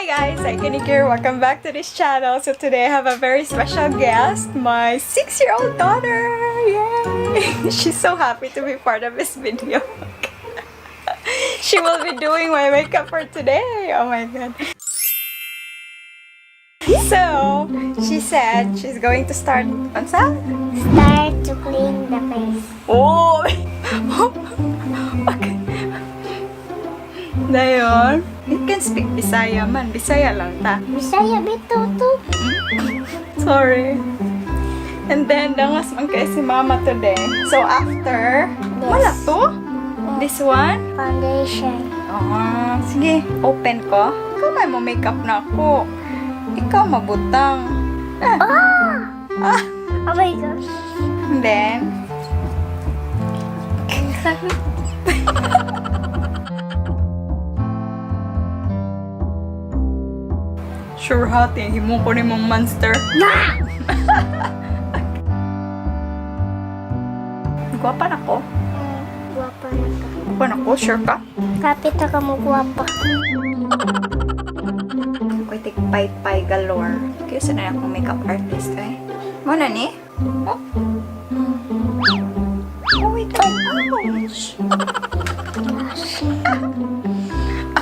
Hi guys, I'm Kenny here. Welcome back to this channel. So today I have a very special guest, my 6-year-old daughter. Yay! She's so happy to be part of this video. She will be doing my makeup for today. Oh my God. So, she said she's going to start, unsa? Start to clean the face. Oh! Okay. Dayon, you can speak Bisaya man. Bisaya lang ta. Bisaya bitaw to. Sorry. And then, dangas man kay si Mama today. So, after, Yes. wala to? This one? Foundation. Ah, sige. Open ko. Ikaw may mo makeup na ako. Ikaw mabutang. Ah. Ah! Ah. Oh my gosh. And then, sure hati, himo ko ni mong monster. Na! Gwapa na ko. Guwapa na ka. Gwapa na ko, sure ka? Kapit na ka mo guwapa. Ako'y tig pay-pay galore. Kaya sa na akong makeup artist eh. Mo na ni? Oh. Oh, wait. Ouch!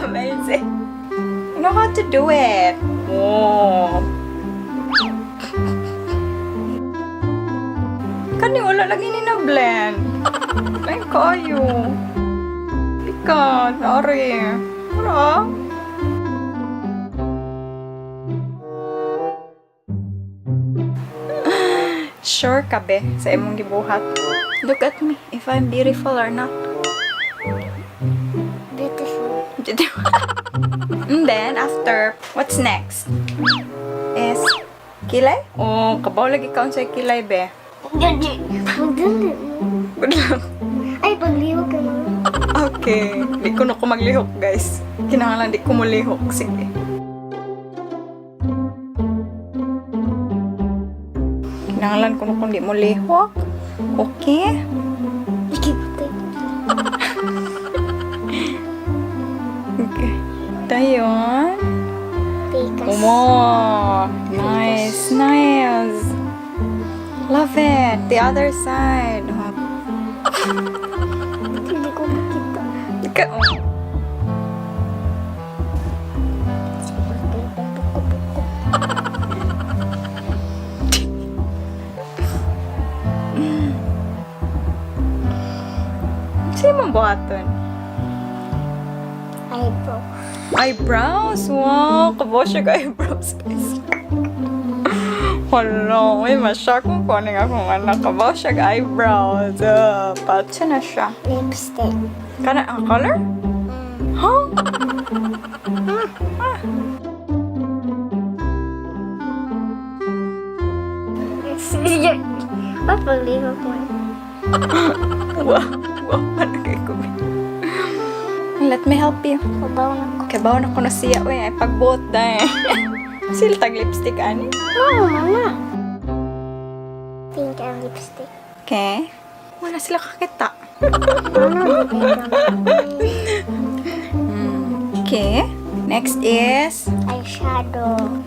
Amazing. You know how to do it. Oh. Kani wala lagi ni na blend. Ay, kayo. Ika, sorry. Wala. Sure ka be sa imong gibuhat. Look at me if I'm beautiful or not. Beautiful. And then after, what's next? Is kilay? Oh, kabaw lagi ka unsay kilay be. Gani. Magdali mo. Good luck. Ay, paglihok ka na. Okay. Di ko na ko maglihok, guys. Kinahanglan di ko mulihok. Sige. Kinahanglan ko na kung di mo lihok. Okay? Ikiputay. Okay. Dayon. Pikas. Omo. Nice, nice. Love it. The other side. Hindi ko makita. Ika, oh. Buko-buko. Sino mong buhaton? Eyebrow. Eyebrows? Wow, kabaw siya ka eyebrows, guys. Hala, uy, masya kung kunin akong anak. Kabaw siya ka eyebrows. Patsa na siya. Lipstick. Kana ang color? Huh? Ah. Ba't paglihok mo? Wow, managay ko. Let me help you. Kabaw na ko. Kabaw na ko na siya, uy, ay pagbuot na eh. Sila tag lipstick, ani? Oo, mama. Pink ang lipstick. Okay. Wala sila kakita. Ano? Okay. Next is Eyeshadow.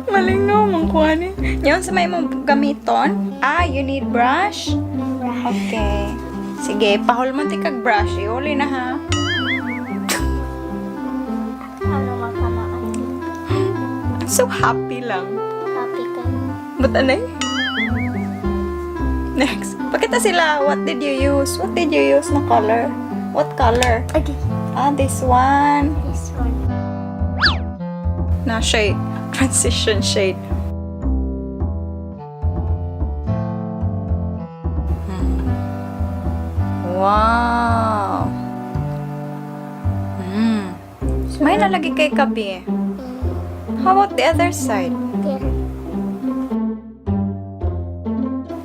Malingaw man ko ani. Yan sa may mong gamiton. Ah, you need brush? Brush. Okay. Sige, pahol man ti kag brush. Iuli na ha. Ano makamaan? I'm so happy lang. Happy ka. But anay? Next. Pakita sila, what did you use? What did you use na color? What color? Okay. Ah, this one. This one. Na shade. Transition shade. Wow. May nalagi kay kabi. How about the other side? Pero,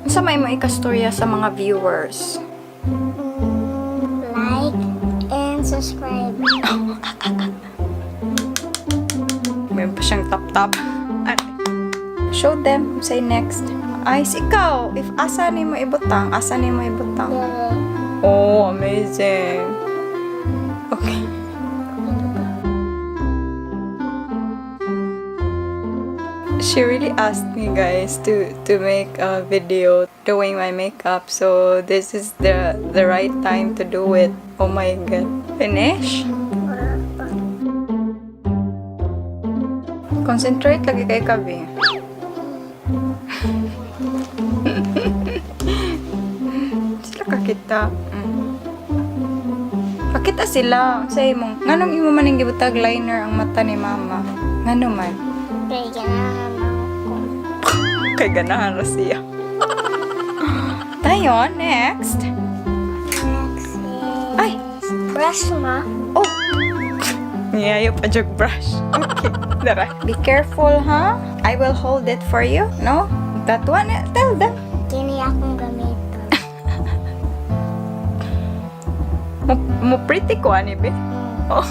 Unsa may mo ikastorya sa mga viewers? Like and subscribe. Meron pa siyang tap-tap. At, show them. Say next. Eyes, ikaw. If asa ni mo ibutang, asa ni mo ibutang. Pero, Oh, amazing. Okay. She really asked me, guys, to make a video doing my makeup, so this is the right time to do it. Oh my God. Finish? Wala pa. Concentrate lagi kay kabi. Sila kakita. Pakita sila. Sa imong, nganong imo man ang gibutag liner ang mata ni mama? Ngano man? Kay ganahan ako. Kay ganahan ra siya. Tayo, next. Next is Ay! Brush mo. Oh! Niyayo pa jug brush. Okay, dara. Be careful, huh? I will hold it for you. No? That one, eh, tell them. Kini akong gamiton. Mo pretty ko, ani, be? Oh.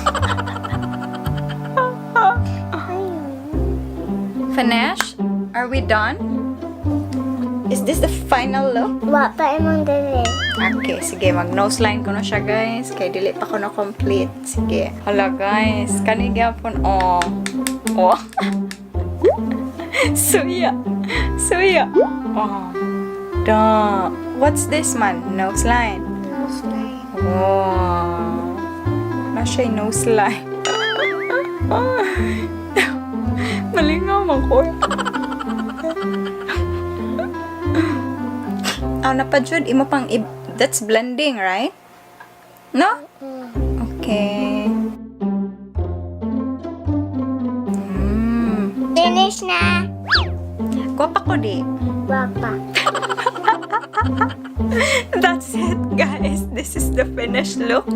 Ayun. Finish? Are we done? Is this the final look? Wa pa imong dili. Okay, sige. Mag nose line ko na siya, guys. Kay dili pa ko na complete. Sige. Hala, guys. Kani gyapon. Oh. Oh. Suya. Suya. Oh. Da. What's this man? Nose line. Nose line. Wow. Na siya nose line. Malingaw man ko. Ah, na pa jud imo pang that's blending, right? No? Okay. Finish na. Gwapa ko di. Wa pa. That's it, guys. This is the finished look.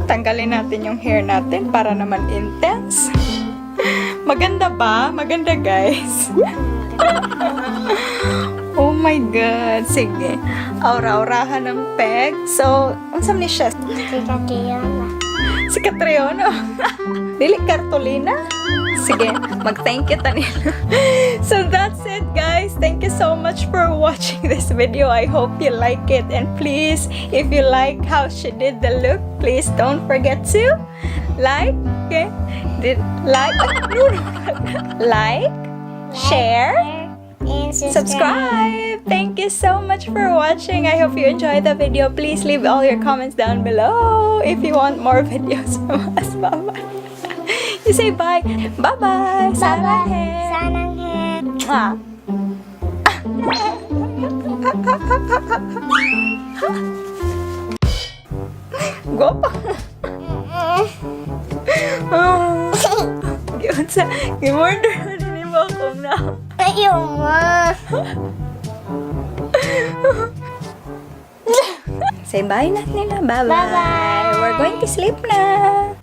Tanggalin natin yung hair natin para naman intense. Maganda ba? Maganda, guys. Oh my God. Sige. Aura-aurahan ng peg. So, unsa man ni siya? Si Catriona. Si Catriona. Dili Cartolina? Sige, mag-thank you tanila. So that's it, guys. Thank you so much for watching this video. I hope you like it. And please, if you like how she did the look, please don't forget to like, okay? Did like, no, like, share, and subscribe. Subscribe. Thank you so much for watching. I hope you enjoyed the video. Please leave all your comments down below if you want more videos from us. Bye bye. You say bye. Bye bye. Bye-bye. 사랑해. Mwah. Guwapa. Ah. Giunsa, gi-murder na nimo akong na. Ayaw mo. Say bye na nila. Bye-bye. Bye-bye. We're going to sleep na.